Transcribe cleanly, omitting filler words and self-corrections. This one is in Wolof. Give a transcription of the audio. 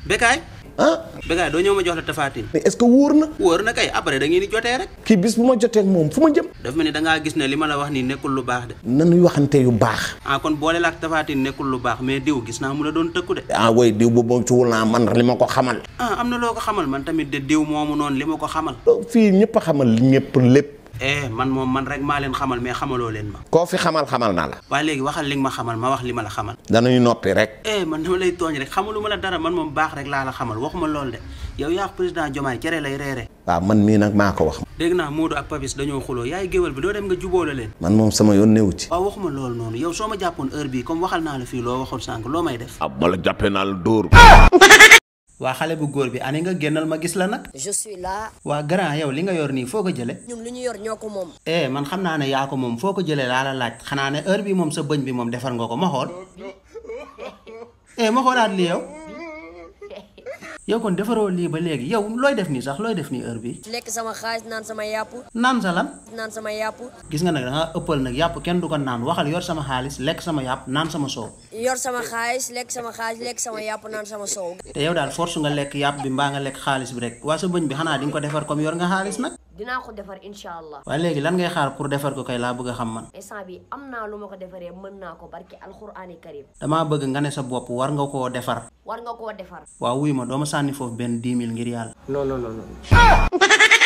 Bécaye. ah. Bécaye doo ñëw ma jox la Tapha Tine. mais est-ce que wóor na. wóor na kay après da ngeen di jotee rek. kii bis bu ma jotee ak moom fu ma jëm. daf mel ni da ngaa gis ne li ma la wax nii nekkul lu baax de. nanuy waxante yu baax. ah kon boole la ak Tapha Tine nekkul lu baax mais diw gis naa mu la doon tëkku de. ah way diw boobu moom ci wul naa man li ma ko xamal. ah am na loo ko xamal man tamit de diw moomu noonu li ma ko xamal. fii ñëpp a xamal ñëpp lépp. man moom man rek maa leen xamal mais xamaloo leen ma. koo fi xamal naa la. waaye léegi waxal li nga ma xamal ma wax li ma la xamal. danañu noppi rek. man dama lay tooñ rek xamaluma la dara man moom baax rek laa la xamal waxuma lool de yow yaa président Diomaye cere lay reere. waaw man mii nag maa ko wax. dégg naa Modou ak Papis dañoo xuloo yaay géwél bi doo dem nga jubóole leen. man moom sama yoon néew ci. waaw waxuma loolu noonu yow soo ma jàppoon heure bii comme waxal naa la fii loo waxul sànq loo may def. ma la jàppee naa la dóor. waa xale bu góor bi ani nga génnal ma gis la nag. je suis là. waa grand yow li nga yor nii foo ko jëlee. ñun lu ñu yor ñoo ko moom. man xam naa ne yaa ko moom foo ko jëlee laa la laaj xanaa ne heure bi moom sa bëñ bi moom defar nga ko ma xool. ma xoolaat li yow kon defaroo lii ba léegi yow looy def nii sax looy def nii heure bi. lekk sama xaalis naan sama yàpp. naan sa lan. naan sama yàpp. gis nga nag da nga ëppal nag yàpp kenn du ko naan waxal yor sama xaalis lekk sama yàpp naan sama soow. yor sama xaalis lekk sama yàpp naan sama soow. te yow daal force nga lekk yàpp bi mbaa nga lekk xaalis bi rek waa sa bëñ bi xanaa di nga ko defar comme yor nga xaalis nag. dinaa ko defar incha allah. waaye léegi lan ngay xaar pour defar ko kay laa bëgg a xam man. instant bi am naa lu ma ko defaree mën naa ko barki alxuraani karim. damaa bëgg nga ne sa bopp war nga koo defar. war nga koo defar. waaw wuy ma doo ma sànni foofu benn 10 000 ngir yàlla. non.